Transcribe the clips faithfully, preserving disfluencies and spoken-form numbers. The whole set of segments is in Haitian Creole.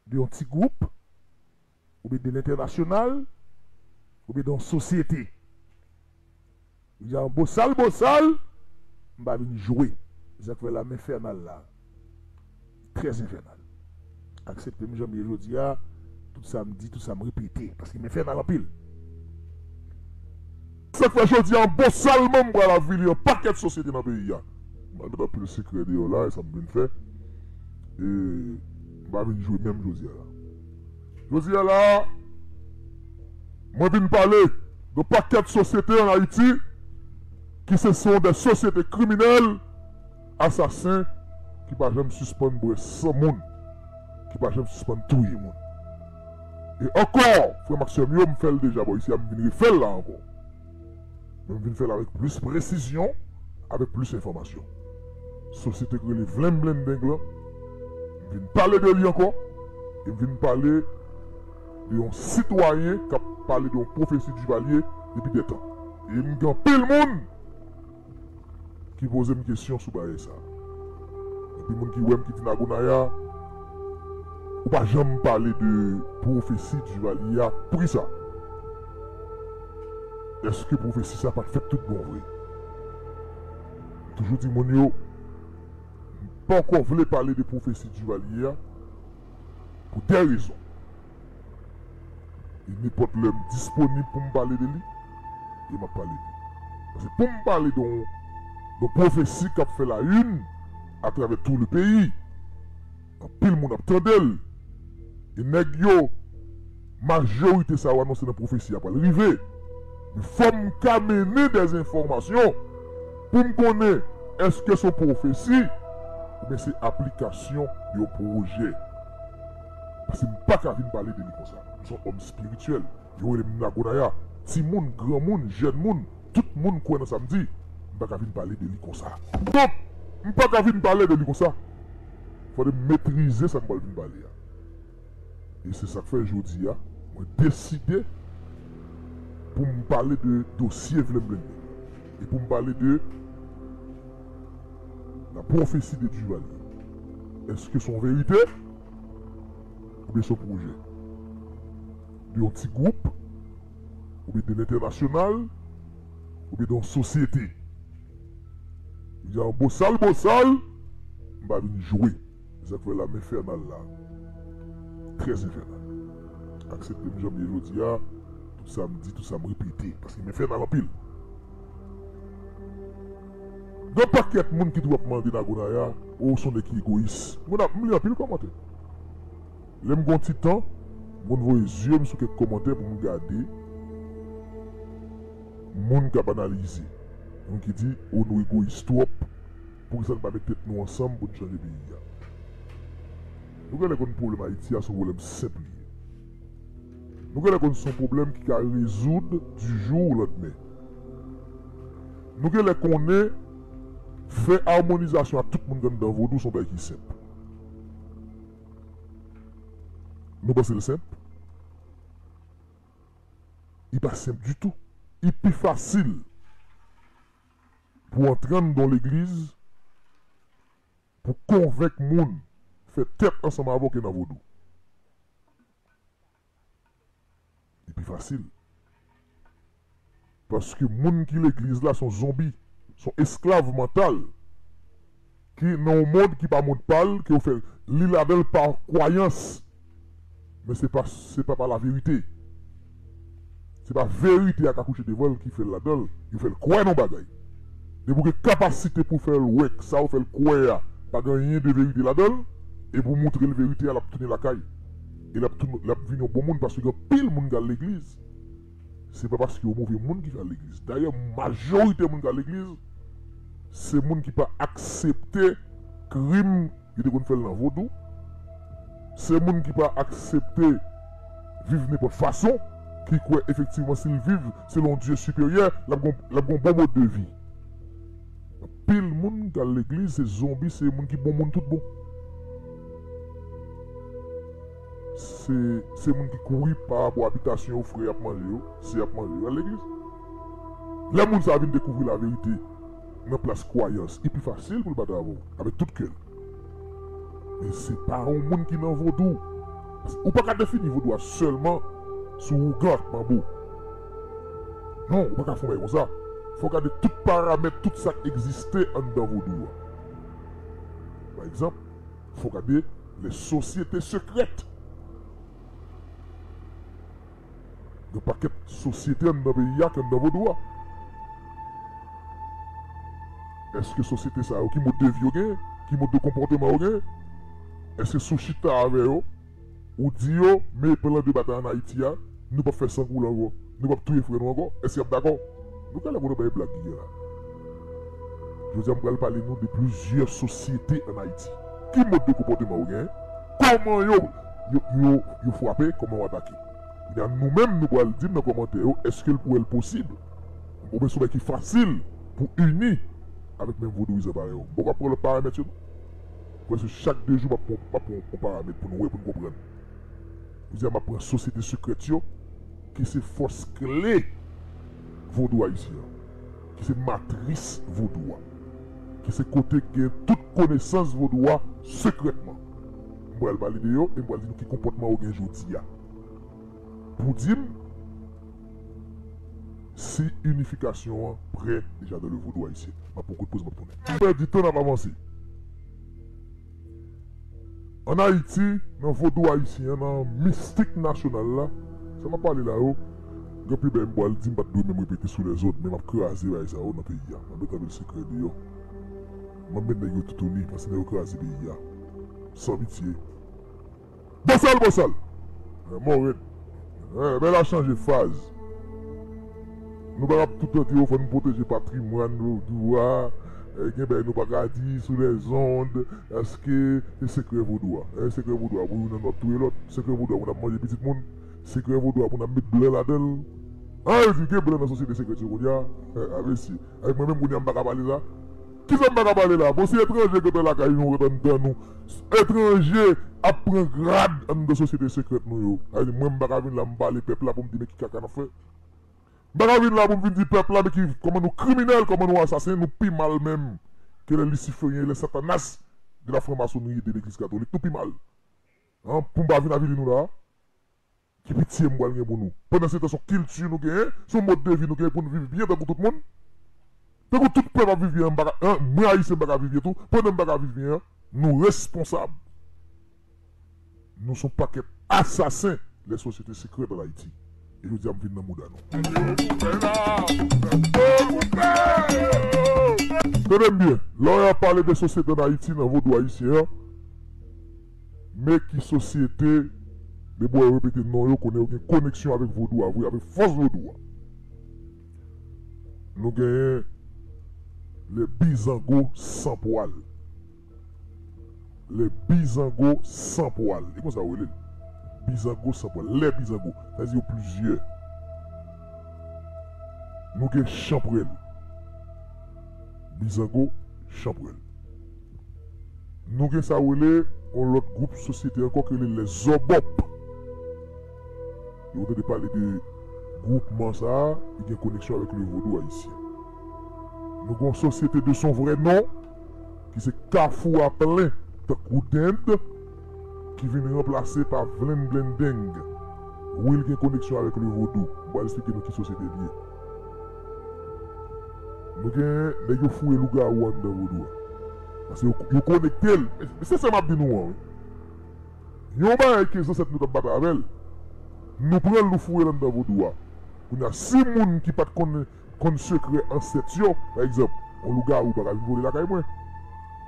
de yon ti gwoup, oubyen de lentènasyonal, oubyen de yon sosyete. Li di a, bosal, bosal, m pa vin jwe. Se sa k fè la m enfènal la. Trè enfènal. Aksepte m jan m ye jodi a, tout sa m di, tout sa m repete, paske m enfènal anpil. Sa k fè jodi a, yon bosal, m pral avili yon pakèt sosyete nan peyi a. M pa met anpil sekrè deyò la, e sa m vin fè. E m pa vin jwe menm jodi a la. Jodi a la, mwen vin pale de pakèt sosyete an Ayiti ki se sont des sociétés criminelles, asasen ki pa janm sispann bwè san moun, ki pa janm sispann touye moun. E ankò, frè m ak sè m yo, m fè l deja bò isi a, m vin refè l la ankò. Men m vin fè l avèk plis presizyon, avèk plis enfòmasyon. Sosyete k rele Vlenmblendeng lan, m vin pale de li ankò, e m vin pale de yon sitwayen k ap pale de yon pwofesi Duvalier depi dètan. E m gen anpil moun ki poze m kesyon sou bagay sa. Anpil moun ki wè m ki di Nagonaya, ou pa janm pale de pwofesi Duvalier a. Poukisa? Èske pwofesi sa pa t fèt tout bon vre? M toujou di moun yo, m poko vle pale de pwofesi Duvalier a pou de rezon. E nenpòt lè m disponib pou m pale de li, e m ap pale de li. Paske pou m pale de yon, de yon pwofesi k ap fè la une atravè tou le peyi, anpil moun ap tande l. E nèg yo, majorite sa yo anonse nan pwofesi a pral rive. Men fò m ka mennen dèzenfòmasyon pou m konnen èske se yon pwofesi oubyen se aplikasyon de yon pwojè. Paske m pa ka vin pale de li konsa. M se yon òm espirityèl. Yo rele m Nagonaya. Timoun, granmoun, jèn moun, tout moun kwè nan sa m di. M pa ka vin pale de li konsa. Donk, m pa ka vin pale de li konsa. Fòde m metrize sa m pral vin pale a. E se sa k fè jodi a, mwen deside pou m pale de dosye Vlenmblendeng. E pou m pale de la prophétie de Duvalier. Èske se yon verite? Oubyen se yon pwojè? De yon ti gwoup? Oubyen de lentènasyonal? Oubyen de yon sosyete? Li di a, bosal, bosal, m pa vin jwe. Se sa k fè la m enfènal la. Trè enfènal. Aksepte m jan m ye jodi a, tout sa m di, tout sa m repete, paske m enfènal anpil. Gen pakèt moun ki tou ap mande Nagonaya, o, se yon nèg ki egoyis. Moun ap, m li anpil kòmantè. Lè m gen yon ti tan, m konn voye zye m sou kèk kòmantè pou m gade moun k ap analize. Moun ki di, o, nou egoyis twòp, poukisa n pa met tèt nou ansanm pou n chanje peyi a? Nou genlè konn pwoblèm Ayiti a se yon pwoblèm senp li ye. Nou genlè konn se yon pwoblèm ki ka rezoud du jour au lendemain. Nou genlè konnen fè amonizasyon ak tout moun ki anndan vodou se yon bagay ki senp. Nou panse l senp? Li pa senp ditou. Li pi fasil pou antre anndan yon legliz, pou konvenk moun fè tèt ansanm avè w ke nan vodou. Li pi fasil. Paske moun ki legliz la se yon zonbi, se yon esklav mantal ki nan yon mond ki pa mond pa l, ke w fè li ladan l pa kwayans. Men se pa, se pa pa laverite. Se pa verite a k akouche devan l ki fè l ladan l, yo fè l kwè nan yon bagay. Depi w gen kapasite pou fè l wè sa w fè l kwè a pa gen anyen de verite ladan l, epi w montre l verite a, l ap tounen lakay. E l ap tounen, l ap vin yon bon moun, paske gen anpil moun k al legliz. Se pa paske yo move moun ki al legliz. Dayè, majorite moun k al legliz, se moun ki pa aksepte krim yo te konn fè l nan vodou. Se moun ki pa aksepte viv nenpòt fason, ki kwè efektivman si l viv selon yon Dye siperyè, l ap gon, l ap gon bon mòd de vi. Anpil moun k al legliz, se zonbi, se moun ki bon moun tout bon. Se, se moun ki kouri pa rapò a bitasyon yo, frè y ap manje yo, sè y ap manje yo, al legliz. Lè moun sa a vin dekouvri laverite nan plas kwayans, li pi fasil pou l bat avè w, avèk tout kè l. Men se pa yon moun ki nan vodou. Ou pa ka defini vodou a sèlman sou ougan ak manbo. Non, ou pa ka fè yon bagay konsa. Fò w gade tout paramèt, tout sa k egziste anndan vodou a. Pa egzanp, fò w gade les sociétés secrètes. Gen pakèt sosyete anndan peyi a k anndan vodou a. Èske sosyete sa yo, ki mòd de vi yo genyen? Ki mòd de konpòteman yo genyen? Èske si w chita avè yo, ou di yo, men plan de batay ann Ayiti a, nou p ap fè san koule ankò, nou p ap touye frè nou ankò, èske y ap dakò? Nou ka la pou nou bay blag ki gen la. Jodi a, m pral pale nou de plizyè sosyete ann Ayiti. Ki mòd de konpòteman yo genyen? Kòman yo, yo, yo, yo frape? Kòman yo atake? Kounye a, nou menm, nou pral di m nan kòmantè yo, èske l pou wè l posib? Oubyen se yon bagay ki fasil pou ini avèk menm vodouyizan parèy ou? Bon, w ap pran lòt paramèt yo, non? Prèske chak de jou, m ap pran, m ap pran yon paramèt pou nou wè, pou nou konprann. Jodi a, m ap pran sosyete sekrèt yo, ki se fòs kle vodou ayisyen an, ki se matris vodou a, ki se kote gen tout konesans vodou a sekrètman. M pral pale de yo e m pral di nou ki konpòtman yo gen jodi a. Pou di m si inifikasyon an prè deja dan le vodou ayisyen. M ap pran kout poz, m ap tounen. San pèdi tan, n ap avanse. Ann Ayiti, nan vodou ayisyen an, nan mistik nasyonal la, sa m ap pale la yo, gen anpil bagay m pral di, m pa t dwe menm repete sou lèzòt, men m ap kraze bagay sa yo nan peyi a. M ap mete anpil sekrè deyò. M ap met nèg yo toutouni, paske nèg yo kraze peyi a. San pitye. Bosal, bosal! Mò rèd. Bèl a chanje faz. Nou pa t ap toutan di yo fò n pwoteje patrimwàn vodou a. Gen bagay nou pa ka di sou lèzond, paske se sekrè vodou a. Sekrè vodou a, pou youn nan nou ap touye lòt. Sekrè vodou a, pou n ap manje pitit moun. Sekrè vodou a, pou n ap met blan ladan l. A, yo di gen blan nan sosyete sekrè yo kounye a. A, mesye. Avèk mwen menm kounye a, m pa ka pale sa. Kisa m pa ka pale la? Bon, si etranje gentan lakay nou, gentan anndan nou, etranje ap pran grad anndan sosyete sekrèt nou yo. Sa vle di, mwen, m pa ka vin la, m pale pèp la pou m di, men ki kaka n ap fè. M pa ka vin la pou m vin di pèp la, men ki, kòman nou kriminèl, kòman nou asasen, nou pi mal menm ke lè lisiferyen, lè satanas de la franmasonri e de legliz katolik. Nou pi mal. An, pou m pa vin avili nou la. Ki pitye m pral gen pou nou? Pandan se tan, se yon kilti nou genyen, se yon mòd de vi nou genyen pou n viv byen tankou tout moun. Tankou tout pèp ap viv byen, m pa ka, an, mwen ayisyen, m pa ka viv byen tou. Pandan m pa ka viv byen an, nou responsab. Nou se yon pakèt asasen, les sociétés secrètes en Haïti. E jodi a, m vin nan mouda nou. Tande m byen, lè w ap pale de sosyete ann Ayiti, nan vodou ayisyen an, men ki sosyete, depi w repete non yo, konnen yo gen koneksyon avèk vodou a vre, avèk fòs vodou a. Nou genyen les Bizango san pwal. Les Bizango san pwal. E konsa yo rele l. Bizango san pwal. Les Bizango. Sa vle di yo plizyè. Nou gen chanpwèl. Bizango, chanpwèl. Nou gen sa yo rele yon lòt gwoup sosyete ankò ki rele les Zobop. Lè w tande pale de gwoupman sa a, li gen koneksyon avèk le vodou ayisyen. Nou gen yon sosyete de son vrè non, ki se Kafou a Plen, tankou dend, ki vin ranplase pa Vlenblendeng. Wi, l gen koneksyon avèk le vodou. M pral esplike nou ki sosyete l ye. Nou gen nèg yo foure lougawou anndan vodou a. Paske yo, yo konekte l. E se sa m ap di nou an, wi. Yon bagay ke zansèt nou t ap batay avè l, nou pran l, nou foure l anndan vodou a. Kounye a, si moun ki pa t konn, konn sekrè ansèt yo, pa egzanp, yon lougawou pa ka vin vole lakay mwen.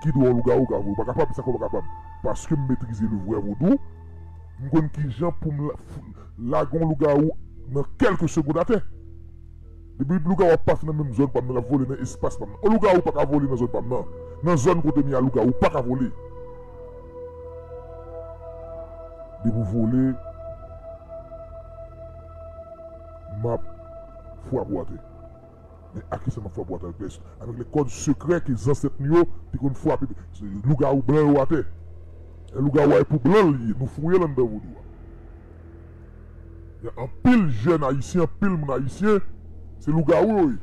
Kidon yon lougawou ka vole, ou pa kapab, sa k ou pa kapab? Paske m metrize le vrè vodou, m konn kijan pou m la-, f-, lage yon lougawou nan kèlke segond atè. Depi lougawou ap pase nan menm zòn pa m nan, l ap vole nan espas pa m nan. Yon lougawou pa ka vole nan zòn pa m nan. Nan zòn kote m ye a, lougawou pa ka vole. Depi w vole, m ap frape w atè. Men a kisa m ap frape w atè? Avèk lè, avèk lè kòd sekrè ke zansèt nou yo te konn frape lougawou blan yo atè. Lè lougawou a e pou blan l ye, nou foure l anndan vodou a. Gen anpil jèn ayisyen, anpil moun ayisyen, se lougawou yo ye.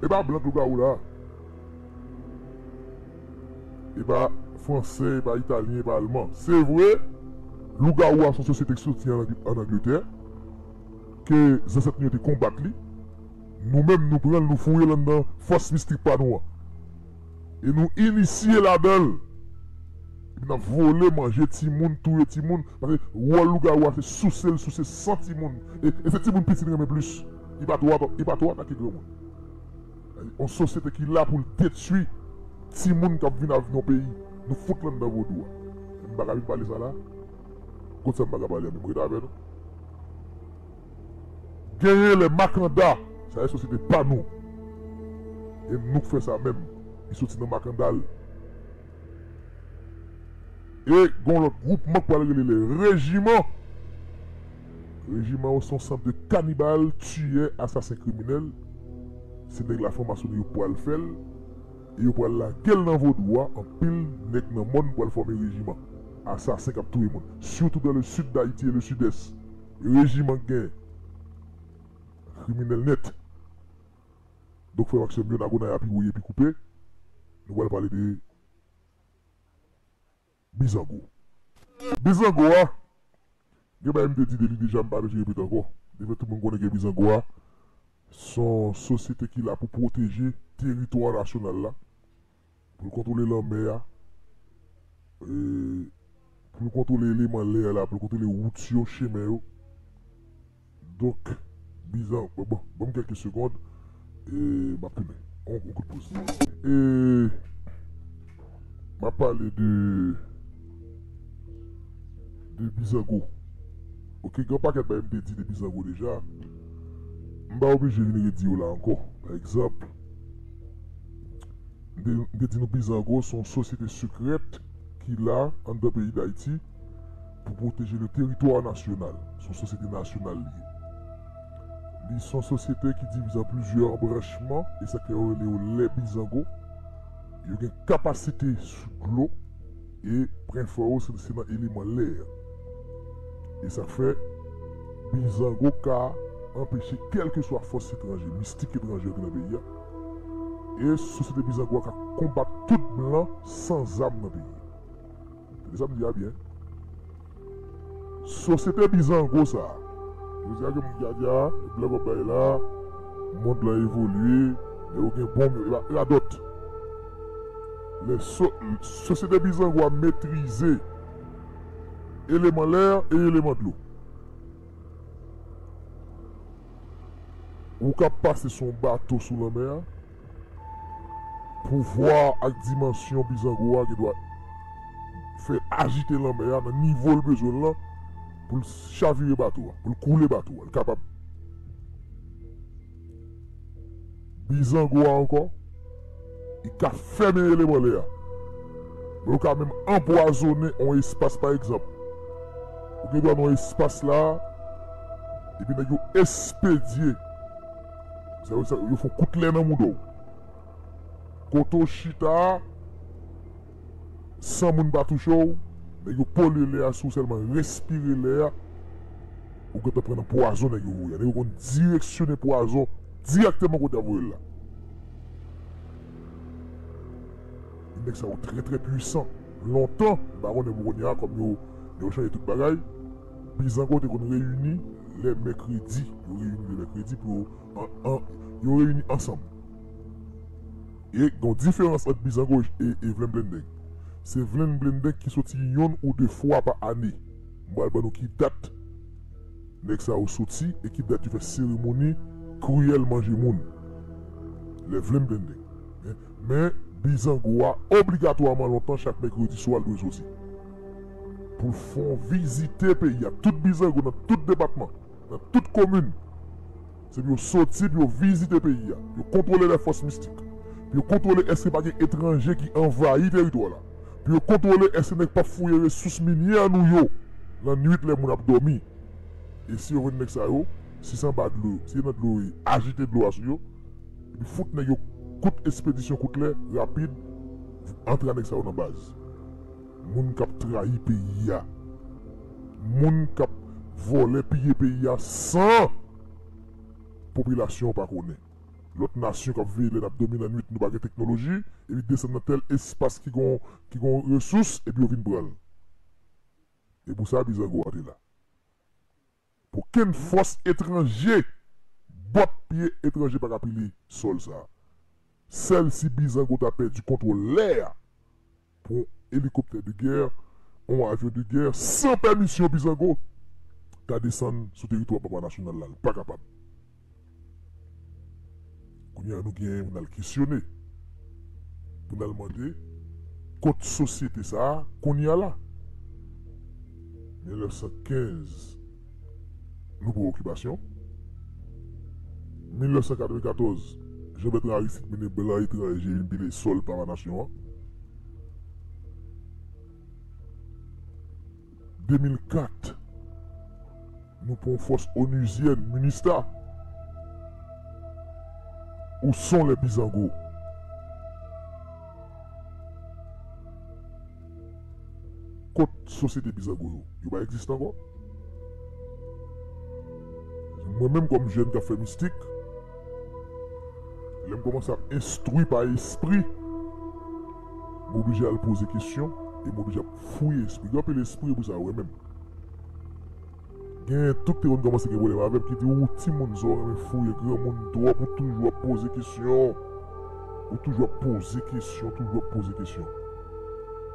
E pa blan k lougawou la. E pa fransè, e pa italyen, e pa alman. Se vre, Lougawou a se yon sosyete ki soti ann Ang-, ann Angletè, ke zansèt nou yo te konbat li. Nou menm, nou pran l, nou foure l anndan fòs mistik pa nou an. E nou inisye ladan l. Epi n ap vole, manje timoun, touye timoun. Paske wòl lougawou a se souse l, souse san timoun. E, e se timoun piti l renmen plis. Li pa twò, li pa twò atake granmoun. Yon sosyete ki la pou l detwi timoun k ap vin avni yon peyi. Nou fout l anndan vodou a. M pa ka vin pale sa la. Kot sa m pa ka pale a menm, m rete avè nou. Genyen lè makanda, sa se sosyete pa nou. E nou k fè sa menm. Li soti nan makanda l. E gen yon lòt gwoupman k pral rele lè rejiman. Rejiman yo se yon sanm de kanibal, tiyè, asasen, kriminèl. Se nèg lafranmasoni yo pral fè l. E yo pral lage l nan vodou a, anpil nèg nan mòn pral fòme rejiman. Asasen k ap touye moun. Sitou dans le sud d'Haïti et le sud-est. Rejiman k gen. Kriminèl nèt. Donk, frè m ak sè m yo, Nagonaya pi woye, pi koupe. Nou pral pale de Bizango. Bizango a, gen bagay m te di de li deja, m pa bezwen repete ankò. Defèt tout moun konnen ke Bizango a, se yon sosyete ki la pou pwoteje teritwa nasyonal la, pou l kontwole lanmè a, e, pou l kontwole eleman lè a la, pou l kontwole wout yo, chemen yo. Donk, Bizango, bon, bon, ban m kèlke segond, e m ap tounen. On, on kout poz. E m ap pale de, de Bizango. Oke, gen yon pakèt bagay m te di de Bizango deja. M pa oblije vin redi yo la ankò. Pa egzanp, m te, m te di nou Bizango se yon sosyete sekrèt ki la anndan peyi Dayiti pou pwoteje le teritwa nasyonal. Se yon sosyete nasyonal li ye. Li se yon sosyete ki divize an plizyè branchman, e sa k fè yo rele yo lè Bizango. Yo gen kapasite sou dlo, e pwen fò yo se, se nan eleman lè a. E sa k fè Bizango ka anpeche kèlkeswa fòs etranje, mistik etranje antre nan peyi a. E sosyete Bizango a ka konbat tout blan san zam nan peyi a. Tande sa m di a byen. Sosyete Bizango sa a, jodi a gen moun ki ap di a, blan k ap bay la, mond lan evolye, nèg yo gen bonm, yo, e pa radòt. Lè so-, sosyete Bizango a metrize eleman lè e eleman dlo. Ou ka pase sou yon bato sou lanmè a, pouvwa ak dimansyon Bizango a gen dwa fè ajite lanmè a nan nivo l bezwen l lan pou l chavire bato a, pou l koule bato a. L kapab. Bizango a ankò, li ka fèmen eleman lè a. Men ou ka menm anpwazonnen yon espas, pa egzanp. Ou gen dwa nan yon espas la, epi nèg yo espedye. Sa yo, sa yo fè yon kout lè nan mouda w. Kote w chita a, san moun pa touche w, nèg yo polye lè a, si w sèlman respire lè a, ou gentan pran nan pwazon nèg yo voye a. Nèg yo konn direksyone pwazon dirèkteman kote y ap voye l la. Nèg sa yo trè, trè pwisan. Lontan, m pa konnen pou kounye a, kòm yo, yo chanje tout bagay, Bizango te konn reyini lè mèkredi. Yo reyini lè mèkredi pou yo, an, an, yo reyini ansanm. E gen yon diferans ant Bizango e, e Vlenblendeng. Se Vlenblendeng ki soti yonn ou de fwa pa ane. M pral ban nou ki dat nèg sa yo soti e ki dat yo fè seremoni kriyèl manje moun. Lè Vlenblendeng. Men, men Bizango a, obligatwaman lontan, chak mèkredi swa, l dwe soti. Pou l fè yon vizite peyi a. Tout Bizango nan tout depatman, nan tout komin. Se pou yo soti, pou yo vizite peyi a. Pou yo kontwole lè fòs mistik. Pou yo kontwole èske pa gen etranje ki anvayi teritwa la. Pou yo kontwole èske nèg p ap fouye resous minyè nou yo lannwit lè moun ap dòmi. E si yo jwenn nèg sa yo, si se anba dlo, si se nan dlo yo ye, ajite dlo a sou yo, epi fout nèg yo kout espedisyon, kout lè, rapid, antre a nèg sa yo nan baz. Moun k ap trayi peyi a. Moun k ap vòlè, piye peyi a san popilasyon an pa konnen. Lòt nasyon k ap veye lè n ap dòmi nan nwit, nou pa gen teknoloji, epi desann nan tèl espas ki gon, ki gon resous, epi yo vin pran l. E pou sa, Bizango a te la. Pou okenn fòs etranje, bòt pye etranje pa ka pile sòl sa a. Sèl si Bizango ta pèdi kontwòl lè a pou yon elikoptè de gè, yon avyon de gè, san pèmisyon Bizango, ta desann sou teritwa Papa Nasyonal la. L pa kapab. Kounye a nou genyen pou n al kesyone, pou n al mande kot sosyete sa a kounye a la. Mil nèf san kenz, nou pran okipasyon. Mil nèf san katrevenkatòz, Jean Bertrand Aristide mennen blan etranje vin pile sòl Papa Nasyon an. De mil kat, nou pran yon fòs onuzyèn, MINUSTAH. Où sont les Bizango? Kot sosyete Bizango yo? Yo pa egziste ankò? Mwen menm kòm jèn k ap fè mistik, lè m kòmanse ap enstwi pa espri, m oblije al poze kesyon e m oblije ap fouye espri. Gen anpil espri pou sa, ou wè menm. Gen tout te konn kòmanse gen pwoblèm avè m ki di, "Ou timoun sa, ou renmen fouye granmoun twòp, ou toujou ap poze kesyon. Ou toujou ap poze kesyon, toujou ap poze kesyon."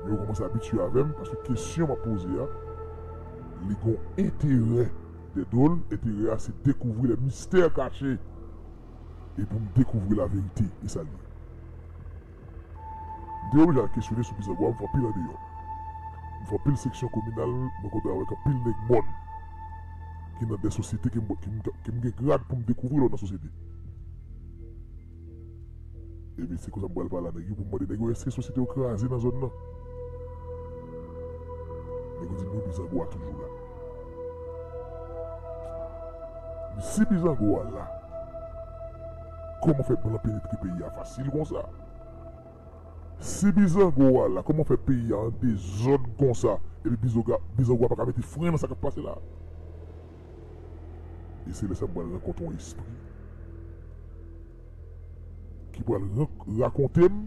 Men yo kòmanse abitye avè m, paske kesyon m ap poze a, li gon enterè dèdwòl, enterè a se dekouvri lè mistè kache, e pou m dekouvri laverite, e sa l ye. M te oblije al kesyone sou Bizango a, m fè anpil andeyò. M fè anpil seksyon kominal, m rankontre avèk anpil nèg mòn ki nan de sosyete ke m, ke m, ke m gen grad pou m dekouvri lòt nan sosyete. Epi se konsa m pral pale a nèg yo pou m mande nèg yo èske sosyete yo kraze nan zòn nan. Nèg yo di m wi, Bizango a toujou la. Men si Bizango a la, kòman fè blan penetre peyi a fasil konsa? Si Bizango a la, kòman fè peyi a an dezòd konsa? Epi Bizango, Bizango a pa ka mete fren nan sa k ap pase la. E se lè sa m pral rankontre yon espri ki pral ran-, rakonte m,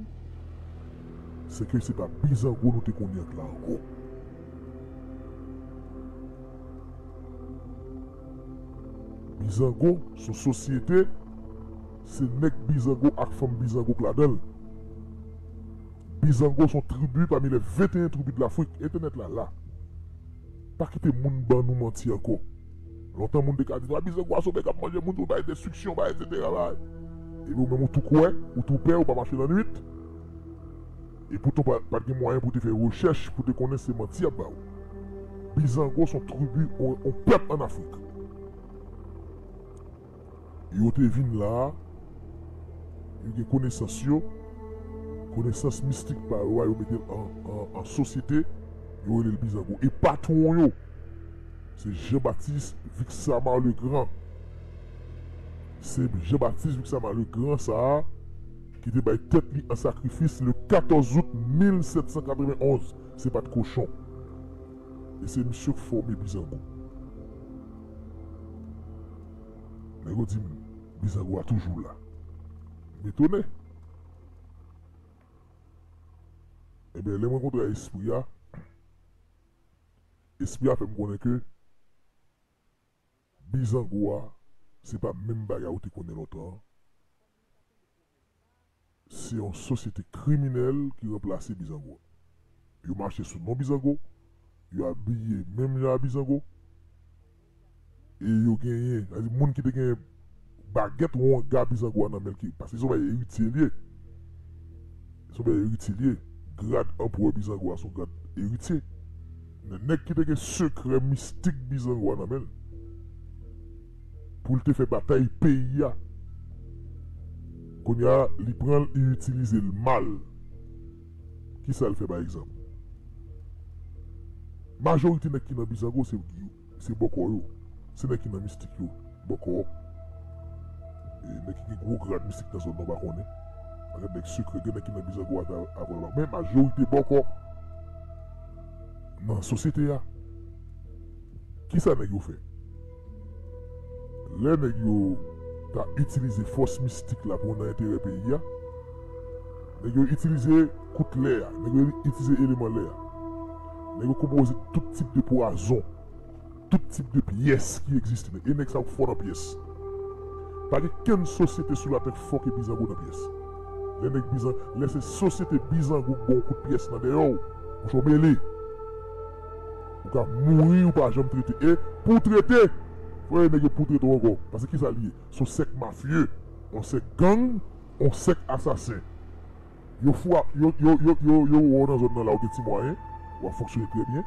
se ke se pa Bizango nou te konnen an la ankò. Bizango, se yon sosyete, se nèg Bizango ak fanm Bizango k ladan l. Bizango se yon tribi pami lè venteyen tribi de Lafrik. Entènèt la la. Pa kite moun ban nou manti ankò. Lontan moun te ka di, "A, Bizango a se yon nèg k ap manje moun, tou bay destriksyon, bay etsetera, bay." Epi ou menm ou tou kwè, ou tou pè, ou pa mache lannwit. E poutan pa, pa t gen mwayen pou te fè rechèch, pou te konnen se manti y ap ba ou. Bizango se yon tribi, yon, yon pèp ann Afrik. Yo te vin la a, yo gen konesans yo, konesans mistik pa yo a, yo mete l an, an, an sosyete, yo rele l Bizango. E patwon yo, se Jean-Baptiste Vixamar Legrand. Se Jean-Baptiste Vixamar Legrand sa a ki te bay tèt li an sakrifis le katòz out mil sèt san katrevenn onz. Se pa t kochon. E se misye k fòme Bizango. Nèg yo di m, Bizango a toujou la. M etone. Ebyen, lè m rankontre a espri a, espri a fè m konnen ke Bizango a, se pa menm bagay ou te konnen lontan an. Se yon sosyete kriminèl ki ranplase Bizango. Yo mache sou non Bizango, yo abiye menm jan a Bizango, e yo genyen, sa di moun ki te genyen bagèt wanga Bizango a nan men l, ki, paske se yon bagay eritye l ye. Se yon bagay eritye l ye. Grad anperè Bizango a se yon grad eritye. Men nèg ki te gen sekrè mistik Bizango a nan men l, pou l te fè batay peyi a. Kounye a, li pran l, li itilize l mal. Kisa l fè, pa egzanp? Majorite nèg ki nan Bizango, se, se bòkò yo. Se nèg ki nan mistik yo, bòkò. E nèg ki gen gwo grad mistik nan zòn nan, w pa konnen. Paske nèg sekrè, gen nèg ki nan Bizango a, ta, avè w la. Men majorite bòkò nan sosyete a. Kisa nèg yo fè? Lè nèg yo ta itilize fòs mistik la pou nan enterè peyi a, nèg yo itilize kout lè a, nèg yo itilize eleman lè a. Nèg yo konpoze tout tip de pwazon, tout tip de pyès ki egziste. E nèg sa yo fò nan pyès. Pa gen kenn sosyete sou latè k fò ke bizango nan pyès. Lè nèg bizan, lè se sosyete bizango k ba w kout pyès nan dèyè w, monchè, w mele. Ou ka mouri, ou pa janm trete. E pou w trete, frè, nèg yo pou trete w ankò. Paske kisa l ye? Se yon sèk mafye, yon sèk gang, yon sèk asasen. Yo fou a, yo, yo, yo, yo, yo wè w nan zòn nan la, ou gen ti mwayen, w ap fonksyone trè byen.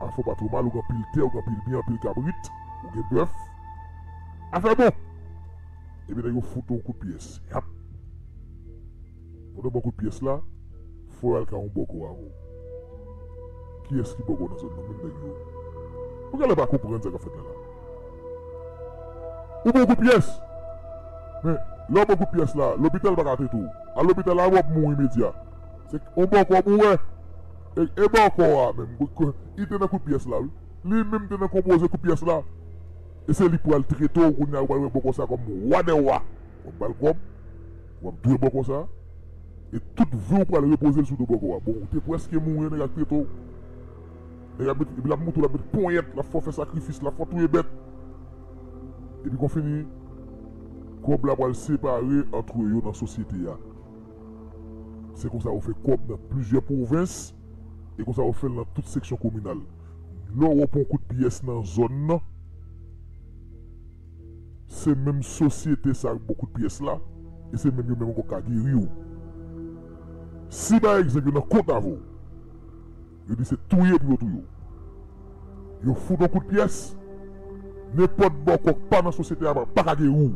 Afè w pa twò mal, ou gen anpil tè, ou gen anpil byen, anpil kabrit, ou gen bèf. Afè bon! Epi nèg yo fout ou kout pyès. Yap! Pandan w pran kout pyès la, fò w al ka yon bòkò avè w. Kiyès ki bòkò nan zòn nan, menm nèg yo? Ou genlè pa konprann sa k ap fèt la la. Ou pran kout pyès. Men, lè w pran kout pyès la, lopital pa ka trete w. Al lopital la, w ap mouri imedya. Se yon bòkò pou w wè. E, e bòkò a menm, li te nan kout pyès la, wi. Li menm te nan konpoze kout pyès la. E se li pou al trete w, kounye a, ou pral wè bòkò sa kòm wa dè wa. W ap ba l kòb, w ap dwe bòkò sa. E tout vi w pral repoze l sou do bòkò a. Bon, ou te prèske mouri, nèg la trete w. Nèg la met, epi l ap montre w, l ap met ponyèt, l ap fè w fè sakrifis, l ap fè w touye bèt. Epi kon fini, kòb la pral separe ant yo nan sosyete a. Se konsa yo fè kòb nan plizyè pwovens, e konsa yo fè l nan tout seksyon kominal. Lè w pran kout pyès nan zòn nan, se menm sosyete sa yo ba w kout pyès la, e se menm yo menm ankò k ka geri w. Si, pa egzanp, yo nan kont avè w, yo di se touye pou yo touye w. Yo fout yon kout pyès, nenpòt bòkò k pa nan sosyete a pa, pa ka geri w.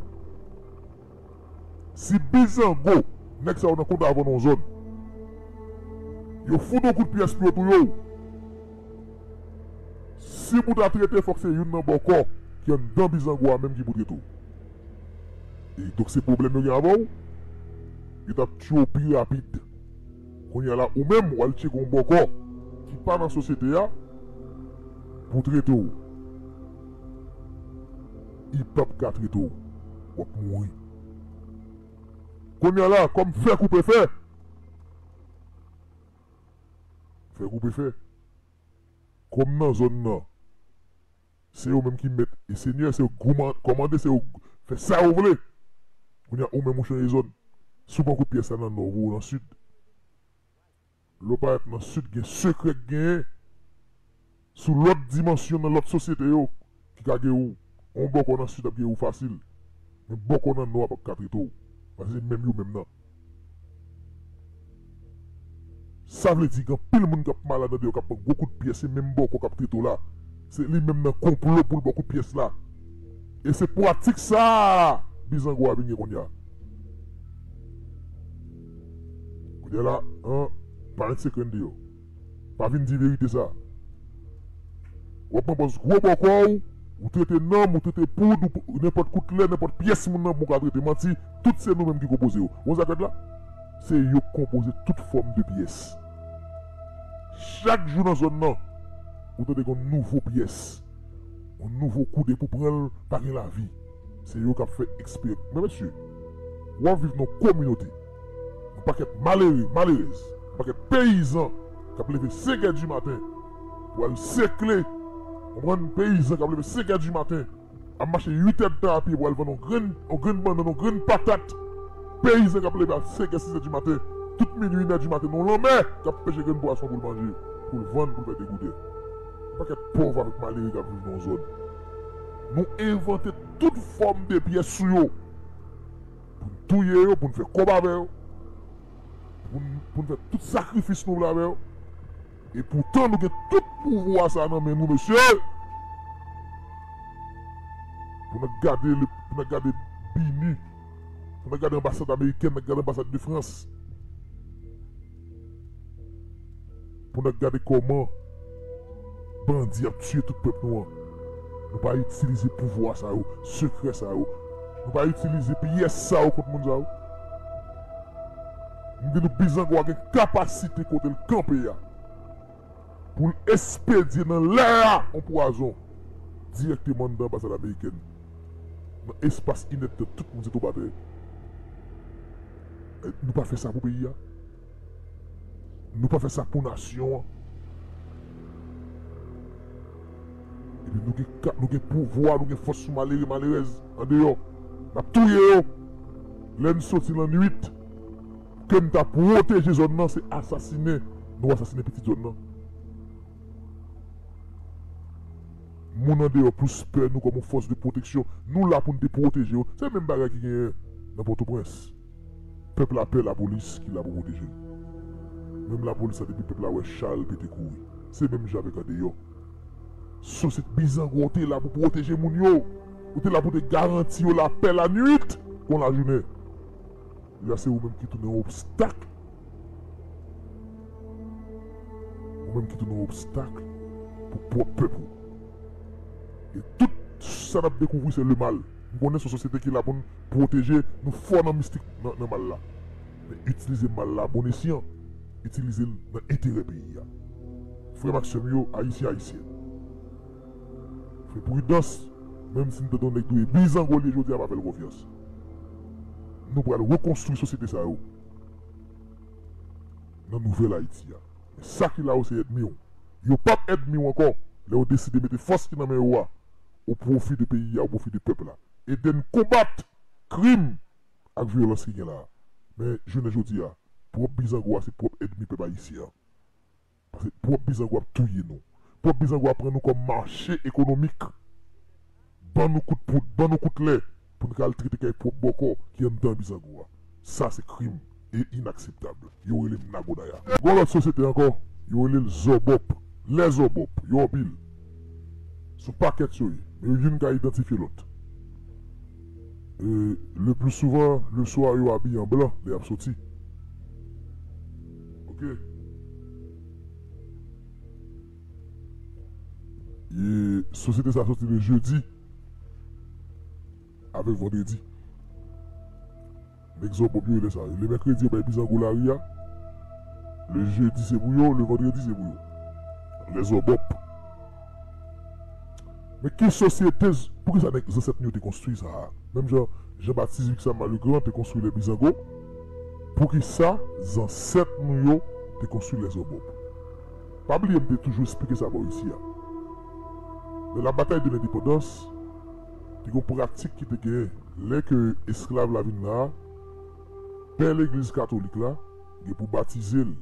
Si bizango, nèg sa yo nan kont avè w nan yon zòn, yo fout yon kout pyès pou yo touye w. Si pou ta trete, fòk se youn nan bòkò ki anndan bizango a menm ki pou trete w. E donk se pwoblèm yo gen avè w, yo t ap tiye w pi rapid. Kounye a la, ou menm, w al tcheke yon bòkò ki pa nan sosyete a pou trete w. Li p ap ka trete w. W ap mouri. Kounye a la, kòm fè koupe fè, fè koupe fè, kòm nan zòn nan, se yo menm ki mèt e senyè, se yo gouman-, kòmande, se yo fè sa yo vle. Kounye a, ou menm ou chanje zòn. Si w pran kout pyès la nan nò, voye w nan sid. Lè w parèt nan sid, gen sekrè k genyen sou lòt dimansyon nan lòt sosyete yo ki ka geri w. Yon bòkò nan sid ap geri w fasil. Men bòkò nan nò a p ap ka trete w. Paske se menm yo menm nan. Sa vle di gen anpil moun k ap malad anndan yo, k ap pran gwo kout pyès, se menm bòkò k ap trete w la. Se li menm nan konplo pou l ba w kout pyès la. E se pratik sa a bizango a vin gen kounye a. Kounye a la, an, pa met sekrè n deyò. Pa vin di verite sa. W ap pran pòz gwo bòkò w, ou trete nanm, ou trete poud, ou, nenpòt kout lè, nenpòt pyès moun nan bon ka trete. Manti, tout se nou menm ki konpoze yo. Bon, sa k fèt la? Se yo k konpoze tout fòm de pyès. Chak jou nan zòn nan, ou tande gen yon nouvo pyès, yon nouvo kou de pou pran l, pa gen lavi. Se yo k ap fè eksperyans. Men mesye, w ap viv nan yon kominote, yon pakèt malere, malerèz, yon pakèt peyizan k ap leve senk è di maten pou al sekle, konprann, peyizan k ap leve senk è di maten, ap mache uit è d tan a pye pou al vann yon grenn, yon grenn bannann, yon grenn patat. Peyizan k ap leve a senk è, sis è di maten, tout minui, inè di maten, nan yon lanmè, k ap peche grenn pwason pou l manje, pou l vann, pou l fè degoutè. Yon pakèt pòv avèk malere k ap viv nan yon zòn. Nou envante tout fòm de pyès sou yo. Pou n touye yo, pou n fè kòb avè yo, pou n, pou n fè tout sakrifis nou vle avè yo. E poutan nou gen tout pouvwa sa nan men nou, mesye. Pou n gade le, pou n gade BINUH, pou n gade anbasad amerikèn, n gade anbasad de Frans. Pou n gade kòman bandi ap tiye tout pèp nou an. Nou pa itilize pouvwa sa yo, sekrè sa yo. Nou pa itilize pyès sa yo kont moun sa yo. M di nou, bizango a gen kapasite kote l kanpe a pou l espedye nan lè a yon pwazon dirèkteman anndan anbasad amerikèn, nan espas inèdtan, tout moun se twoubatè. Nou pa fè sa pou peyi a. Nou pa fè sa pou nasyon an. Epi nou gen ka, nou gen pouvwa, nou gen fòs sou malere, malerèz andeyò. N ap touye yo. Lè n soti lannwit, ke n ta pwoteje zòn nan, se asasinen nou asasinen pitit zòn nan. Moun andeyò plis pè nou kòm yon fòs de pwoteksyon. Nou la pou n te pwoteje yo. Se menm bagay ki genyen nan Pòtoprens. Pèp la pè lapolis ki la pou pwoteje l. Menm lapolis la, depi pèp la wè cha l pete kouri. Se menm jan avèk andeyò. Sosyete bizango, ou te la pou pwoteje moun yo. Ou te la pou te garanti yo lapè lannwit kon lajounen. Jodi a se ou menm ki tounen yon obstak. Ou menm ki tounen yon obstak pou pwòp pèp ou. E tout sa n ap dekouvri se lemal. M konnen se yon sosyete ki la pou n pwoteje, nou fò nan mistik nan, nan mal la. Men itilize mal la bon esyan, itilize l nan enterè peyi a. Frè m ak sè m yo, Ayisyen, Ayisyèn. Fè pridans, menm si n tande yon nèg di w e bizango l ye jodi a, pa fè l konfyans. Nou pral rekonstwi sosyete sa yo nan nouvèl Ayiti a. Men sa ki la yo se ènmi w. Yo p ap ènmi w ankò lè yo deside mete fòs ki nan men yo a o pwofi de peyi a, o pwofi de pèp la. Ede n konbat krim ak vyolans ki gen la a. Men jounen jodi a, pwòp bizango a se pwòp ènmi pèp ayisyen an. Paske pwòp bizango ap touye nou. Pwòp bizango ap pran nou kòm mache ekonomik. Ban nou kout poud, ban nou kout lè pou n ka al trete kay pwòp bòkò ki anndan bizango a. Sa se krim e inakseptab. Yo rele m Nagonaya. Gon lòt sosyete ankò, yo rele l Zòbòp. Lè Zòbòp, yo anpil. Se yon pakèt yo ye, men youn ka idantifye lòt. E, le pli souvan, le swa, yo abiye an blan lè y ap soti. Oke. E sosyete sa soti le jedi avèk vandredi. Nèg Zòbòp yo rele sa. Le mèkredi, yo bay bizango lari a. Le jedi, se pou yo. Le vandredi, se pou yo. Lè Zòbòp. Men ki sosyete, poukisa nèg zansèt nou yo te konstwi sa a? Menm jan Jean Baptiste Vixen Legrand te konstwi lè bizango, poukisa zansèt nou yo te konstwi lè Zòbòp? Pa bliye m te toujou esplike sa ba w isi a. Nan la batay de lendepandans, te gen yon pratik ki te genyen. Lè ke esklav la vin la a, pè legliz katolik la gen pou batize l